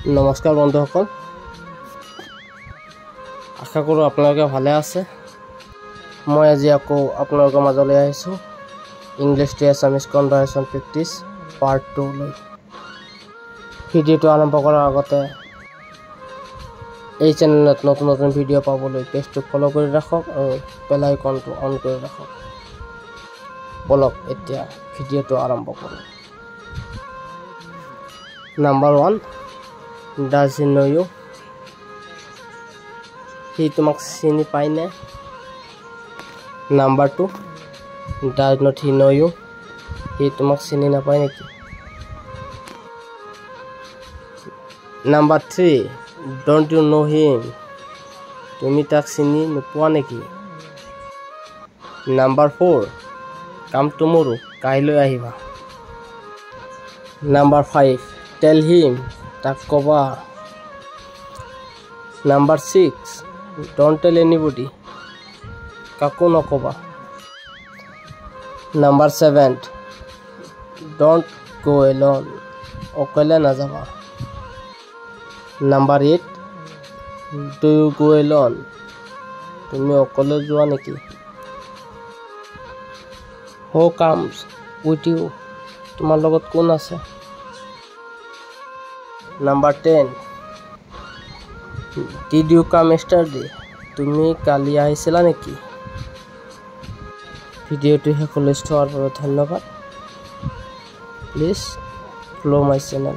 নমস্কাৰ বন্ধুসকল, আশা কৰোঁ আপোনালোকে ভালে আছে। মই আজি আকৌ আপোনালোকৰ মাজলৈ আহিছোঁ English to Assamese conversation practice part 2 লৈ। ভিডিঅ'টো আৰম্ভ কৰাৰ আগতে এই চেনেলত নতুন নতুন ভিডিঅ' পাবলৈ পেজটো ফ'ল' কৰি ৰাখক আৰু বেল আইকনটো অন কৰি ৰাখক। ব'লক, এতিয়া ভিডিঅ'টো আৰম্ভ কৰোঁ। Number 1, does he know you? সি তোমাক চিনি পায়নে? Number 2, does not he know you? সি তোমাক চিনি নাপায় নেকি? Number 3, don't you know him? তুমি তাক চিনি নোপোৱা নেকি? নাম্বাৰ 4, come tomorrow, কাইলৈ আহিবা। নাম্বাৰ 5, টেল হিম, তাক ক'বা। Number 6, don't tell anybody, কাকো নক'বা। Number 7, don't go alone, অকলে নাযাবা। Number 8, do you go alone? তুমি অকলে যোৱা নেকি? Who comes with you? তোমাৰ লগত কোন আছে? Number 10, did you come yesterday? তুমি কালি আহিছিলা নেকি? ভিডিঅ'টো শেষলৈ চোৱাৰ বাবে ধন্যবাদ। Please follow my channel.